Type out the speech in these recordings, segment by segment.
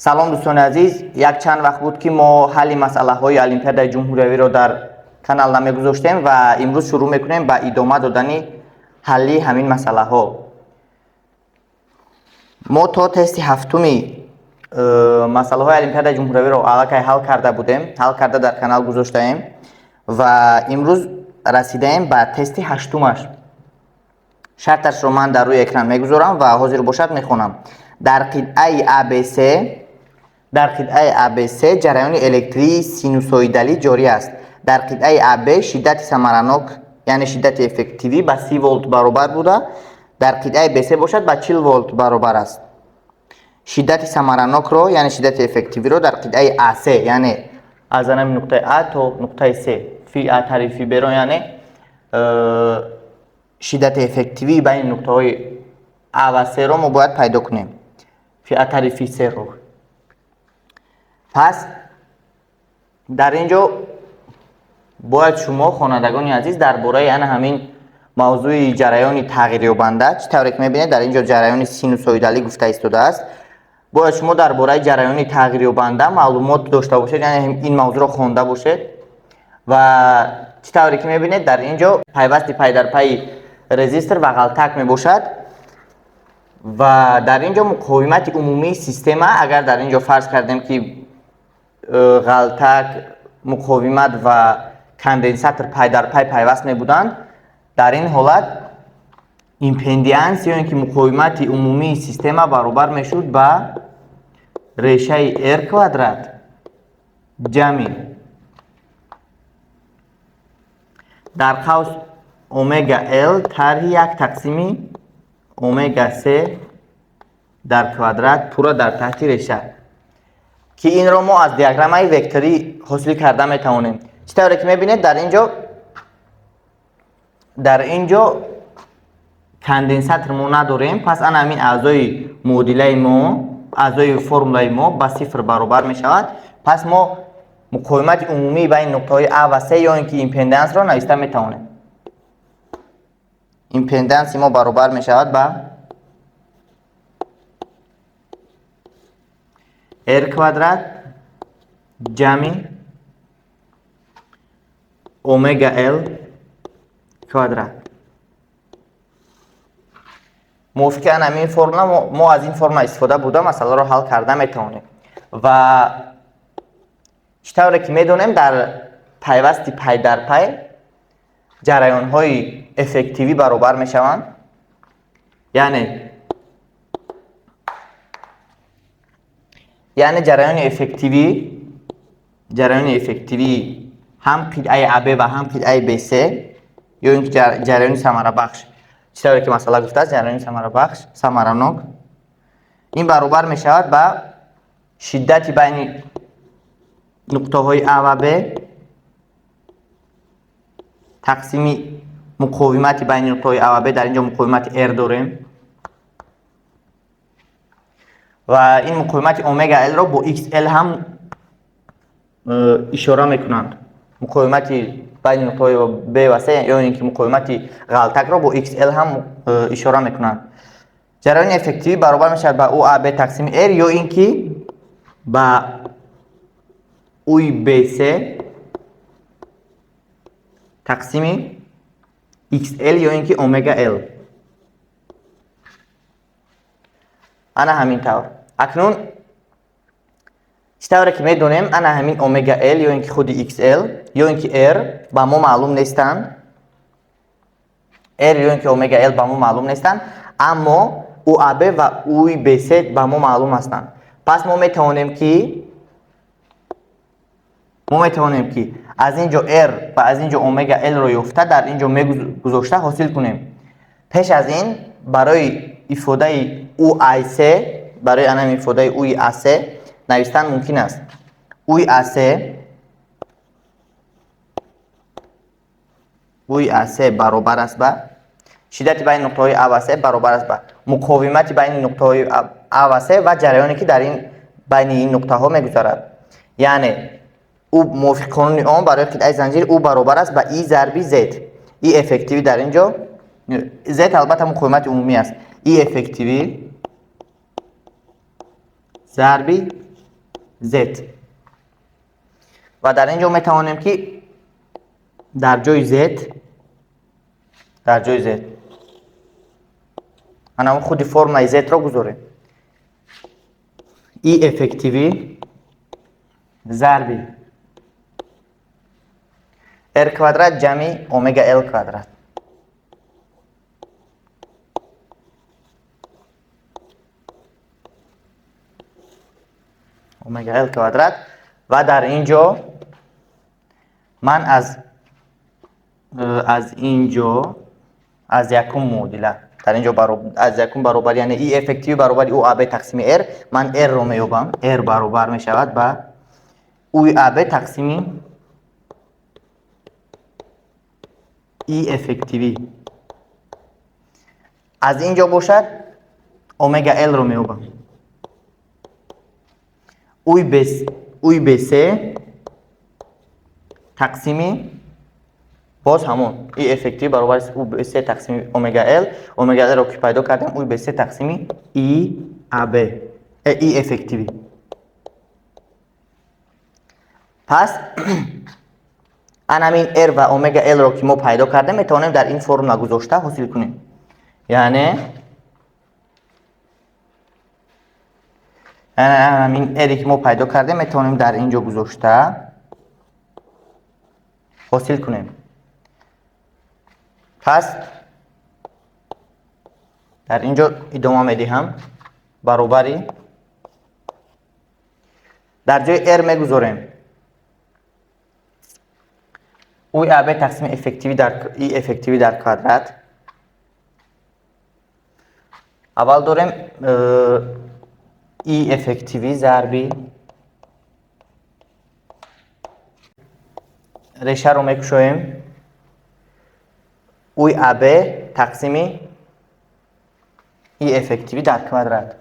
Салом, дӯстони азиз. Як чанд вақт буд, ки мо ҳалли масъалаҳои олимпиадаи ҷумҳуриявиро дар канал намегузоштем ва имрӯз шурӯъ мекунем ба идома додани ҳалли ҳамин масъалаҳо. Мо то тести ҳафтуми масъалаҳои олимпиадаи ҷумҳуриявиро аллакай ҳал карда будем, ҳал карда дар канал гузоштаем ва имрӯз расидаем ба тести ҳаштумаш. Шарташро ман дар рӯи экран мегузорам ва ҳозир бошад мехонам. Дар қитъаи ABC, дар қитъаи ABC ҷараёни электрии синусоидалӣ ҷорӣ аст. Дар қитъаи AB шиддати самаранок, яъне шиддати эффективӣ ба 30 волт баробар буда, дар қитъаи BC бошад ба 40 волт баробар аст. Шиддати самаранокро, яъне шиддати эффективиро дар қитъаи AC, яъне аз анами нуқтаи А то нуқтаи С, фи А тари фи Б-ро, яъне шиддати эффективии байни нуқтаҳои А ва С-ро мо бояд пайдо кунем. Фи А тари фи С-ро. Пас дар ин ҷо бояд шумо, хонандагони азиз, дар бораи ана ҳамин мавзӯи ҷараёни тағйирёбанда, чӣ тавре ки мебинед, дар ин ҷо ҷараёни синусоидалӣ гуфта истодааст, бояд шумо дар бораи ҷараёни тағйирёбанда маълумот дошта бошед, яъне ин мавзӯъро хонда бошед. Ва чӣ тавре ки мебинед, дар ин ҷо пайвасти пайдарпайи резистор ва ғалтак мебошад ва дар ин ҷо муқовимати умумии система, агар дар ин ҷо фарз кардем, ки ғалтак, муқовимат ва конденсатор пайдарпай пайваст мебуданд, дар ин ҳолат импеданс ё ин ки муқовимати умумии система баробар мешуд ба решаи r квадрат ҷамъи дар қавс омега l тарҳи як тақсими омега с дар квадрат пурра дар таҳти реша, ки инро мо аз диаграммаи векторӣ ҳосил карда метавонем. Чӣ тавре ки мебинед, дар ин ҷо конденсатор мо надорем, пас ана ҳамин аъзои муодилаи мо, аъзои формулаи мо ба сифр баробар мешавад. Пас мо муқовимати умумии байни нуқтаҳои А ва С ё ин ки импедансро нависта метавонем. Импеданси мо баробар мешавад ба r квадрат ҷамъи омега l квадрат. Мувофиқи ан ҳамин формула мо аз ин формула истифода бурда масъаларо ҳал карда метавонем. Ва чӣ тавре ки медонем, дар пайвасти пайдарпай ҷараёнҳои эффективӣ баробар мешаванд, яъне ҷараёни эффективӣ ҳам қитъаи АБ ва ҳам қитъаи БС, ё ин ки ҷараёни самарабахш, чӣ тавре ки масъала гуфтааст, ҷараёни самарабахш, самаранок, ин баробар мешавад ба шиддати байни нуқтаҳои А ва Б тақсими муқовимати байни нуқтаҳои А ва Б. Дар ин ҷо муқовимати R дорем ва ин муқовимати омега L-ро бо XL ҳам ишора мекунанд. Муқовимати байни нуқтаҳои Б ва С ё ин ки муқовимати ғалтакро бо XL ҳам ишора мекунанд. Ҷараёни эффективӣ баробар мешавад ба УАБ тақсими R ё ин ки ба УБС тақсими XL ё ин ки омега L. Ана ҳамин тавр. Акнун чӣ тавре ки медонем, ана ҳамин омега L ё ин ки худи XL ё ин ки R ба мо маълум нестанд. R ё ин ки омега L ба мо маълум нестанд, аммо УАБ ва УБС ба мо маълум ҳастанд. Пас мо метавонем ки аз ин ҷо R ва аз ин ҷо омега L-ро ёфта, дар ин ҷо мегузошта ҳосил кунем. Пеш аз ин барои ифодаи UIC, барои анам ифодаи UAC навистан мумкин аст. UAC баробар аст ба шиддати байни нуқтаҳои А ва С баробар аст ба муқовимати байни нуқтаҳои А ва С ва ҷараёне ки дар ин байни ин нуқтаҳо мегузарад. Яъне ӯ мувофиқи қонуни Ом барои қитъаи занҷир ӯ баробар аст ба И зарби Z. И эффективӣ дар ин ҷо Z албатта муқовимати умумӣ аст. И эффективӣ зарби Z. Ва дар ин ҷо метавонем, ки дар ҷои Z, дар ҷои Z ана худи формулаи Z-ро гузорем. I эффективӣ зарби R квадрат ҷамъи омега L квадрат. Омега L квадрат. Ва дар ин ҷо ман аз ин ҷо аз якум муодила дар ин ҷо аз якум баробар, яъне И эффективӣ баробари УАБ тақсими R, ман R-ро меёбам. R баробар мешавад ба УАБ тақсими И эффективӣ. Аз ин ҷо бошад омега L-ро меёбам. Уи БС тақсими боз ҳамон И эффективӣ баробар аст УБС тақсими омега L. Омега L-ро ки пайдо кардем, УБС тақсими ИАБ, И эффективӣ. Пас ан ҳамин R ва омега L-ро ки мо пайдо кардем, метавонем дар ин формула гузошта ҳосил кунем. Яъне ҳамин R-е ки мо пайдо кардем, метавонем дар ин ҷо гузошта ҳосил кунем. Пас дар ин ҷо идома медиҳам. Баробари дар ҷои R мегузорем УАБ тақсими эффективӣ дар И эффективӣ дар квадрат. Аввал дорем И эффективӣ зарби решаро мекушоем УАБ тақсими И эффективӣ дар квадрат.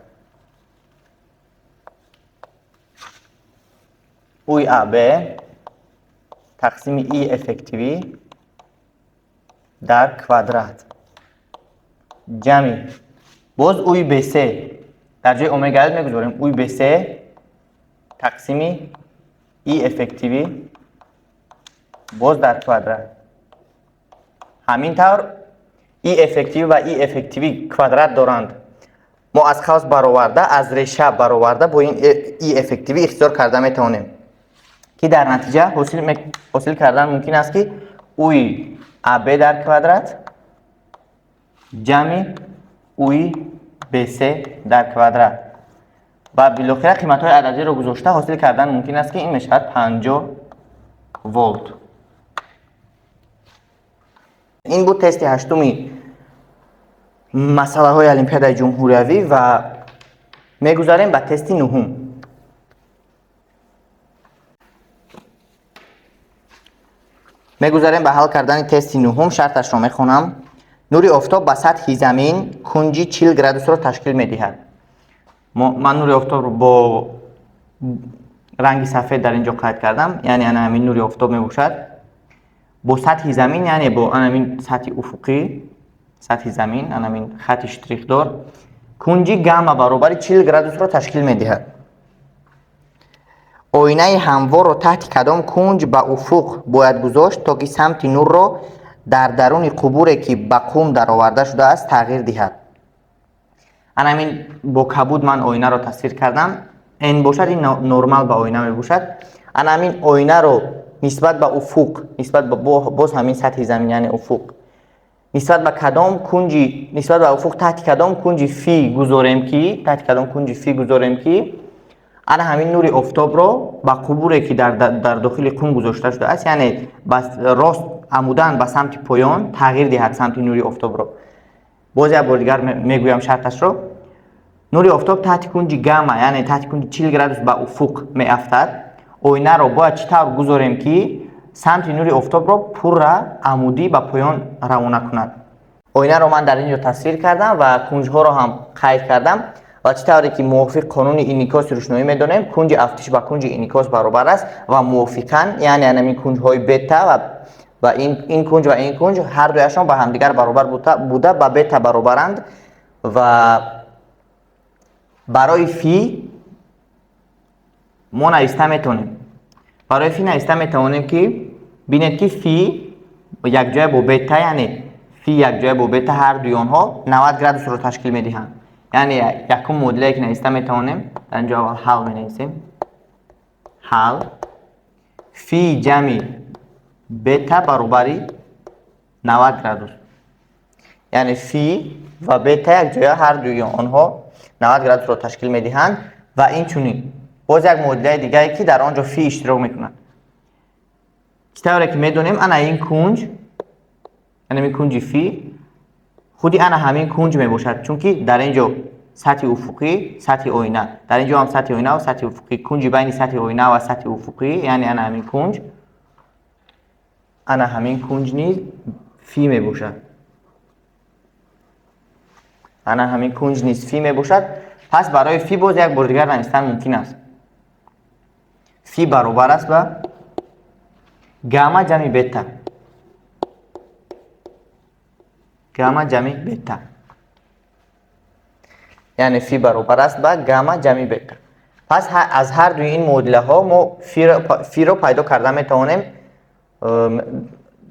УАБ тақсими И эффективӣ дар квадрат ҷамъи боз УБС дар ҷои омега L мегузорем УБС тақсими И эффективӣ боз дар квадрат. Ҳамин тавр И эффективӣ ва И эффективӣ квадрат доранд. Мо аз қавс бароварда, аз реша бароварда бо ин И эффективӣ ихтисор карда метавонем, ки дар натиҷа ҳосил кардан мумкин аст, ки УАБ дар квадрат ҷамъи УБС дар квадрат. Ва билохира қиматҳои ададиро гузошта ҳосил кардан мумкин аст, ки ин мешавад 50 волт. Ин буд тести ҳаштуми масъалаҳои Олимпиадаи ҷумҳуриявӣ ва мегузарем ба тести нуҳум. Мегузарем ба ҳал кардани тести нуҳум. Шарташро мехонам. Нури офтоб ба сатҳи замин кунҷи 40 градусро ташкил медиҳад. Ман нури офтобро бо ранги сафед дар ин ҷо қайд кардам, яъне ана ҳамин нури офтоб мебошад. Бо сатҳи замин, яъне бо ана ҳамин сатҳи уфуқӣ, сатҳи замин, ана ҳамин хати штрихдор, кунҷи гамма баробари 40 градусро ташкил медиҳад. Оинаи ҳамворро таҳти кадом кунҷ ба уфуқ бояд гузошт, то ки самти нурро дар даруни қубуре, ки ба қум дароварда шудааст, тағйир диҳад? Ана ҳамин бо кабуд ман оинаро тасвир кардам. Н бошад, ин нормал ба оина мебошад. Ана ҳамин оинаро нисбат ба уфуқ, нисбат ба боз ҳамин сатҳи замин, яъне уфуқ, нисбат ба кадом кунҷи, нисбат ба уфуқ таҳти кадом кунҷи фи гузорем, ки таҳти кадом кунҷи фи гузорем, ки ана ҳамин нури офтобро ба қубуре, ки дар дохили қум гузошта шудааст, яъне рост амудан ба самти поён тағйир диҳад самти нури офтобро. Боз як бор дигар мегӯям шарташро. Нури офтоб таҳти кунҷи гамма, яъне таҳти кунҷи 40 градус ба уфуқ меафтад. Оинаро бояд чӣ тавр гузорем, ки самти нури офтобро пурра амудӣ ба поён равона кунад? Оинаро ман дар ин ҷо тасвир кардам ва кунҷҳоро ҳам қайд кардам. Ва чӣ тавре ки мувофиқ қонуни инъикоси рӯшноӣ медонем, кунҷи афтиш ба кунҷи инъикос баробар аст ва мувофиқан, яъне ҳамин кунҷҳои бета ва ин кунҷ ва ин кунҷ ҳар дуяшон ба ҳамдигар баробар буда ба бета баробаранд. Ва барои фи Мо нависта метавонем. Барои фи нависта метавонем, ки бинед, ки фи якҷоя бо бета, яъне фи якҷоя бо бета ҳар дуи онҳо 90 градусро ташкил медиҳанд. Яъне якум муодилае, ки нависта метавонем, дар инҷо аввал ҳал менависем. Ҳал фи ҷамъи бета баробари 90 градус. Яъне фи ва бета якҷоя ҳар дуи онҳо 90 градусро ташкил медиҳанд ва инчунин боз як муодилаи дигае, ки дар он ҷо фи иштирок мекунад. Чӣ тавре ки медонем, ана ин кунҷ, ана ин кунҷи фи худи ана ҳамин кунҷ мебошад, чунки дар ин ҷо сатҳи уфуқӣ, сатҳи оина, дар ин ҷо ҳам сатҳи оина ва сатҳи уфуқӣ, кунҷи байни сатҳи оина ва сатҳи уфуқӣ, яъне ана ҳамин кунҷ, ана ҳамин кунҷ низ фи мебошад. Ана ҳамин кунҷ низ фи мебошад. Пас барои фи боз як бор дигар навистан мумкин аст. Фи баробар аст ба гамма ҷамъи бета. Гамма ҷамъи бета. Яъне фи баробар аст ба гамма ҷамъи бета. Пас аз ҳар дуи ин муодилаҳо мо фиро пайдо карда метавонем.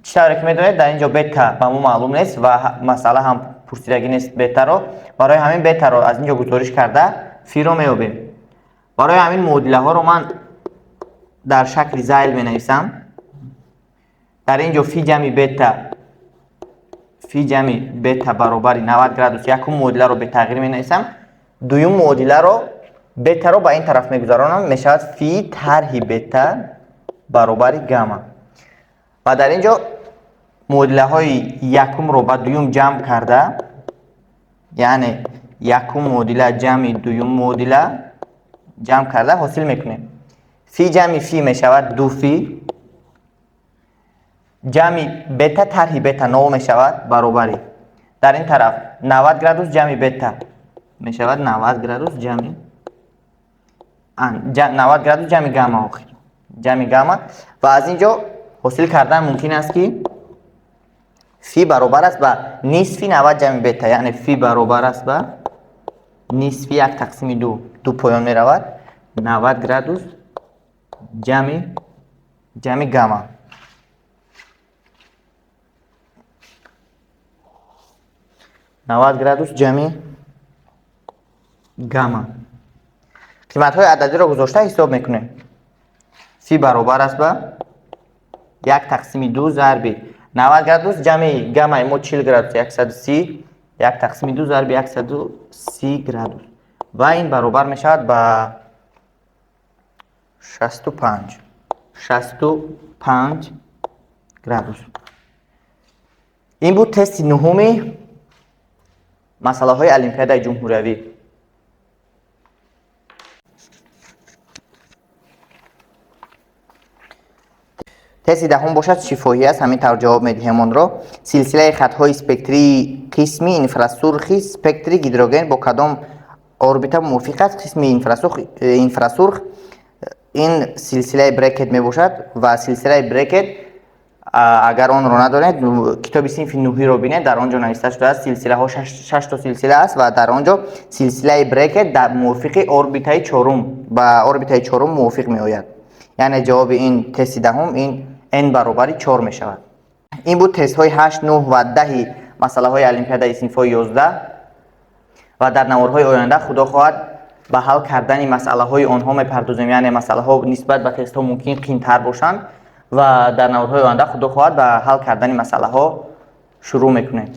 Чӣ тавре ки медонед, дар ин ҷо бета ба мо маълум нест ва масъала ҳам пурсидагӣ нест бетаро. Барои ҳамин бетаро аз ин ҷо гузориш карда фиро меёбем. Барои ҳамин муодилаҳоро ман дар шакли зайл менависам. Дар ин ҷо фи ҷамъи бета, фи ҷамъи бета баробари 90 градус. Якум муодиларо бетағйир менависам. Дуюм муодиларо бетаро ба ин тараф мегузаронам, мешавад фи тарҳи бета баробари гамма. Ва дар ин ҷо муодилаҳои якумро ба дуюм ҷамъ карда, яъне якум муодила ҷамъи дуюм муодила ҷамъ карда ҳосил мекунем. Фи ҷамъи фи мешавад ду фи, ҷамъи бета тарҳи бета 0 мешавад баробари. Дар ин тараф 90 градус ҷамъи бета мешавад 90 градус ҷамъи 90 градус ҷамъи гамма, охир ҷамъи гамма. Ва аз ин ҷо ҳосил кардан мумкин аст, ки фи баробар аст ба нисфи 90 ҷамъи бета, яъне фи баробар аст ба нисфи як тақсими ду, ду поён меравад, 90 градус ҷамъи гамма. 90 градус ҷамъи гамма. Қиматҳои ададиро гузошта ҳисоб мекунем. Фи баробар аст ба як тақсими ду зарби 90 градус ҷамъи гаммаи мо 40 градус, 130, як тақсими ду зарби 130 градус. Ва ин баробар мешавад ба 65. 65 градус. Ин буд тести нуҳуми масъалаҳои Олимпиадаи ҷумҳуриявӣ. Тести даҳум бошад шифоҳӣ аст, ҳамин тавр ҷавоб медиҳем онро. Силсилаи хатҳои спектрии қисми инфрасурхи спектри гидроген бо кадом орбита мувофиқ аст? Қисми инфрасурх ин силсилаи брекет мебошад ва силсилаи брекет, агар онро надонед, китоби синфи нуҳиро бинед, дар он ҷо нависта шудааст, силсилаҳо шаш то силсила аст ва дар он ҷо силсилаи брекет дар мувофиқи орбитаи чорум ба орбитаи чорум мувофиқ меояд. Яъне ҷавоби ин тести даҳум ин n баробари 4 мешавад. Ин буд тестҳои 8, 9 ва 10 масъалаҳои Олимпиадаи синфҳои 11 ва дар наворҳои оянда худо хоҳад ба ҳал кардани масъалаҳои онҳо мепардозем. Яъне масъалаҳо нисбат ба тестҳо мумкин қиинтар бошанд ва дар наворҳои оянда худо хоҳад ба ҳал кардани масъалаҳо шурӯъ мекунем.